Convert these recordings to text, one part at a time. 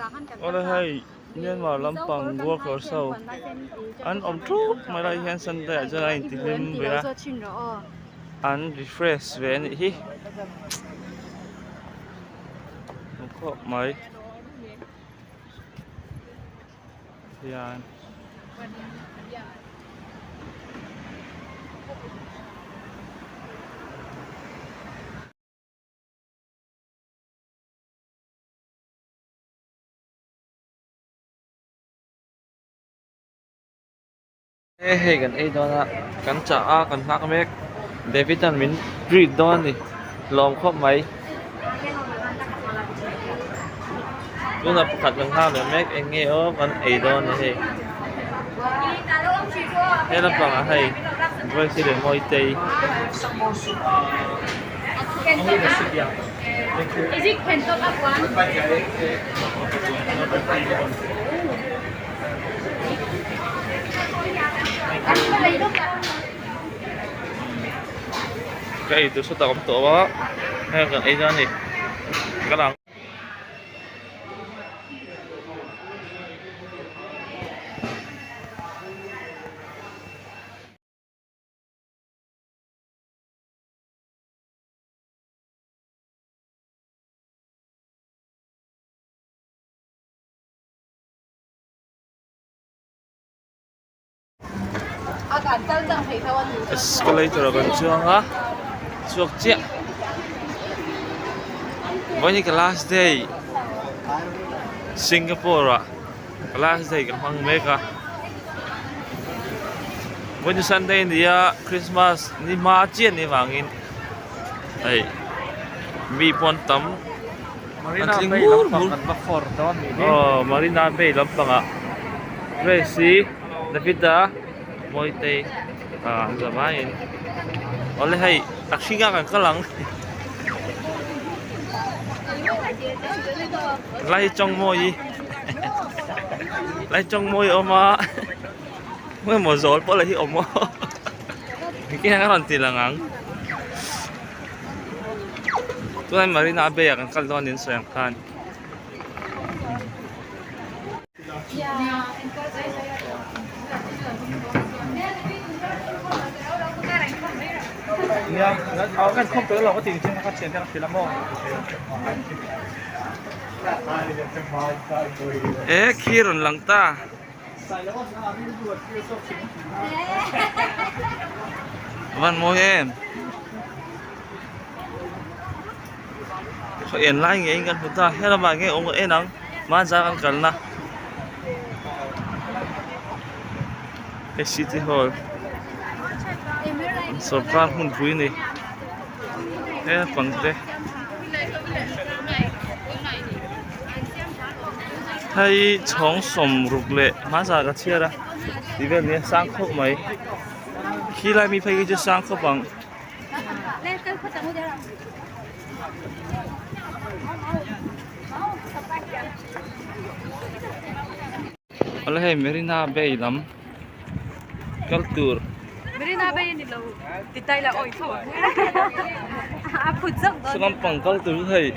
Awle hei Myanmar lampang workers ho an awm thup mai lai hian Sunday ah chuan a intihlim ve a an refresh ve a nih hi hmu khawp mai hian. E hei kan ei dawn a kan chah a kan nghak mek David an min treat dawn a ni lawm khawp mai tunah pakhat kan nghak leh mek eng nge aw kan ei dawn a ni hei he lampangah hei Grace leh Mawitei. Ka ei tur sawtah ka awm tawh a hei kan ei dawn a ni ka lang. Escalator ah kan chuang a chhuak chiah vawiin hi ka last day Singapore ah ka last day ka hmang mek a vawiin chu Sunday a ni a Christmas ni hma chiah a nih avangin hei mi pawh an tam an tling hmur hmur aw Marina Bay lampangah Grace hi David-a Mawitei ah an zavaiin awle hei a hringa kan kal ang lai chawng mawi lai chawng mawi a awm a engemaw zawl pawh la hi awm aw engtin a rawn ti lang ang chuan Marina Bay ah kan kal dawn niin sawi ang khan. E khi rawn lang ta. Van mawi em. Khaw en lai ngeiin kan hmu ta helamah nge awm en ang hmanzar kan kalna hei city hall sawrkar hmunpui a ni he pang te hei chhawng sawmruk leh hmanzar ka chhiar a tih vel nia sang khawp mai khilai mi phei khi chu sang khawp ang. Awle hei Marina Bay lam kal tur. Marina Bay ani lo ti tai la oi tho. A phut zok dawn. Lampang kal tur chu hei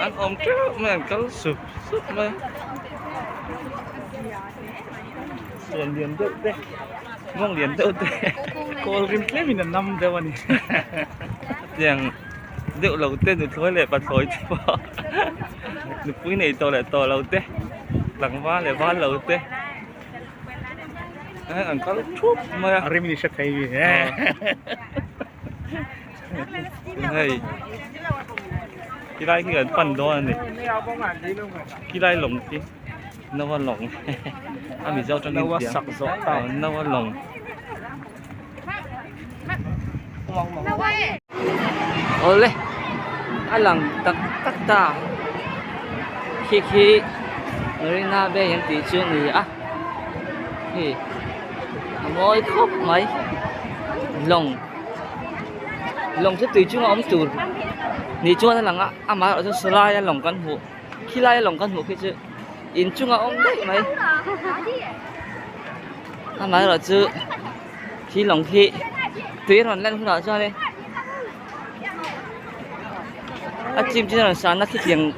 an awm teuh mai an kal sup sup mai. Chuan lian deuh te. Mawng lian deuh te kawl rim tlem in a nam deuh a ni hetiang deuh lo te nuthlawi leh pathlawi te pawh nupui nei tawh leh tawh lo te tlangval leh val lo te an kal thup mai a a rim in i hre thei mi hei khilai khi kan pan dawn a ni khilai lawng khi. Nova lawng a mizo tangin Nova sak zawh ta Nova lawng Awle a lang tak tak ta khi khi Marina Bay an tih chu a ni a hei a mawi khawp mai lawng lawng chu tui chunga awm tur ni chuan a lang a amaherawhchu chu sawlaia lawng kan hmuh. Khilai lawng kan hmuh khi chu inchung a awm daih mai amaherawh chu khi lawng khi tui rawn lan hunah chuan in a chim chin a rawn san na khitiang.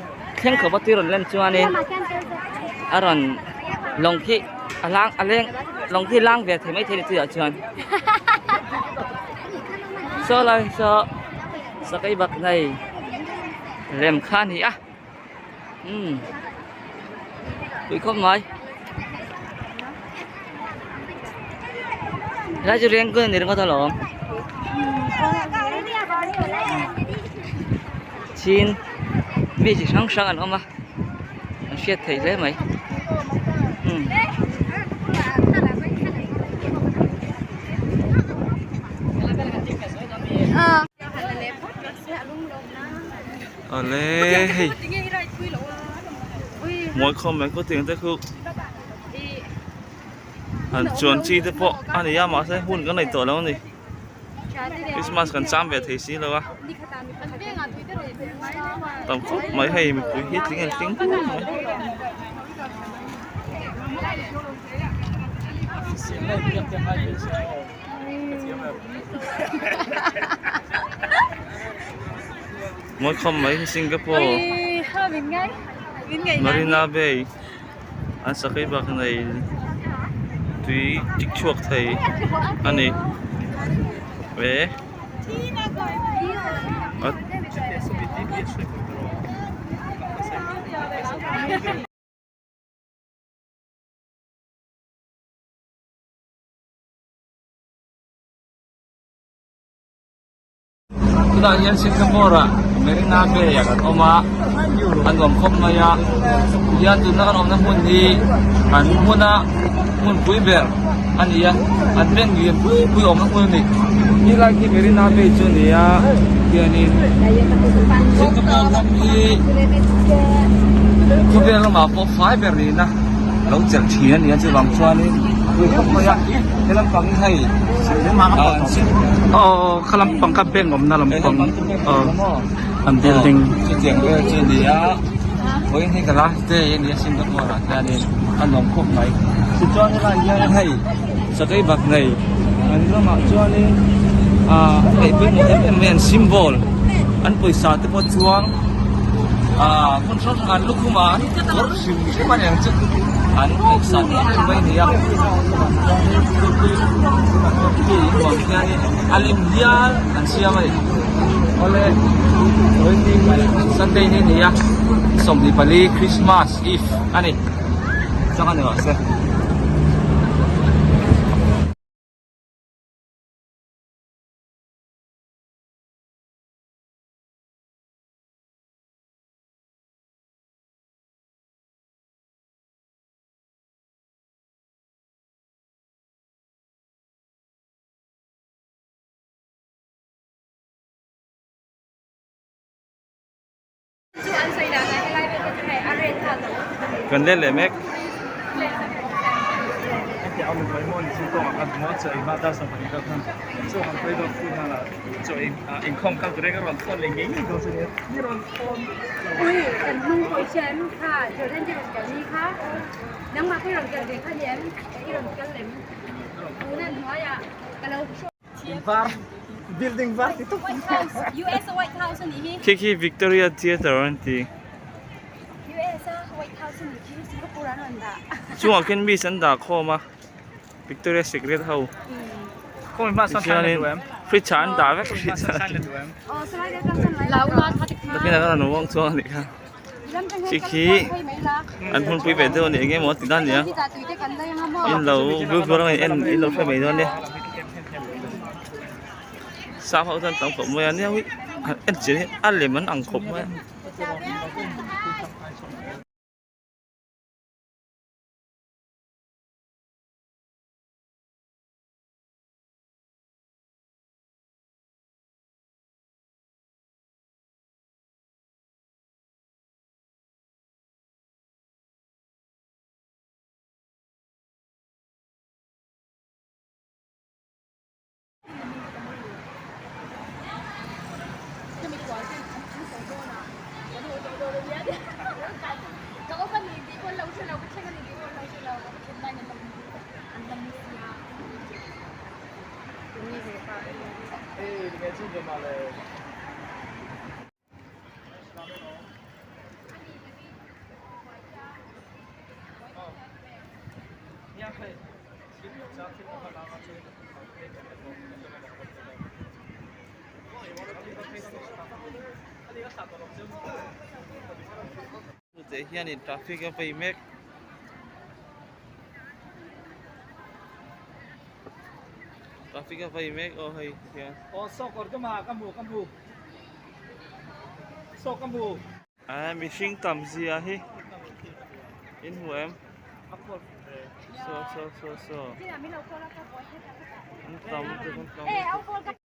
thleng khawpa tui rawn lan chuanin a rawn lawng khi a lang a leng lawng khi lang ve thei maithei a ni tuiah chuan saw lai saw sakei bak nei lem kha a ni a umm pui khawp mai helai chu Rengkun a ni ringawt alawm chin mi chi hrang hrang an awm a an hriat theih hle mai umm. Awle hei mawi khawm mai khaw tiang te khu han chuan chi te pawh a ni a mahse hun kan nei tawh lo a ni Christmas kan cham ve thei si lo a tam khawp mai hei mipui hi tling an tling khawp mai. Mawi khawm mai hi Singapore Marina Bay an sakei bak nei tui tik chhuak thei a ni e. Tunah hian Singapore ah Marina Bay ah kan awm a, a nuam khawp mai a, tihian tuna kan awmna hmun hi an hmuna hmunpui ber a ni a, an bank lian pui pui awmna hmun a ni. Helai khi Marina Bay chu a ni a, hianin Singapore ram hi khawvel lamah pawh fai ber niin a lo chelh thin a ni a, chuvang chuanin a pui khawp mai a, he lampang hi hei Aw kha lampang kha bank awmna lampang aw an building chutiang vel chu a ni a vawiin hi ka last day a ni a Singapore ah hianin a nuam khawp mai tichuan helai hian hei sakei bak nei an lamah chuanin ah hei pawimawh em em mai an symbol an pawisa te pawh chuang ah hmun hrang hrang an lukhum ah an kawr hrim hrim a niang chu an ngaihsan em em mai a ni a a lim hial an siam a ni awle Sunday ni a ni a 24 Christmas Eve a ni chang a ni rawh se. Kan let leh mek. Khi khi Victoria Theatre an ti. Chungah khian miss an dah khawm a Victoria Secret ho. Tichuanin fridge ah an dah vek fridge ah. Takin an rawn uang chuang a nih kha. Khi khi an hmunpui ve deuh a ni eng emaw ti dan a ni a in lo google a en in lo hre mai dawn nia sap ho chuan tam khawp mai a nia han en chian hi a lem an ang khawp mai a. Teh hianin traffic a vei mek. Traffic a vei mek aw hei hian. Aw saw kawr ka ma ka hmu ka hmu saw ka hmu. Aa mihring tam zia hi in hmu em? Saw saw saw saw. An tam te an tam.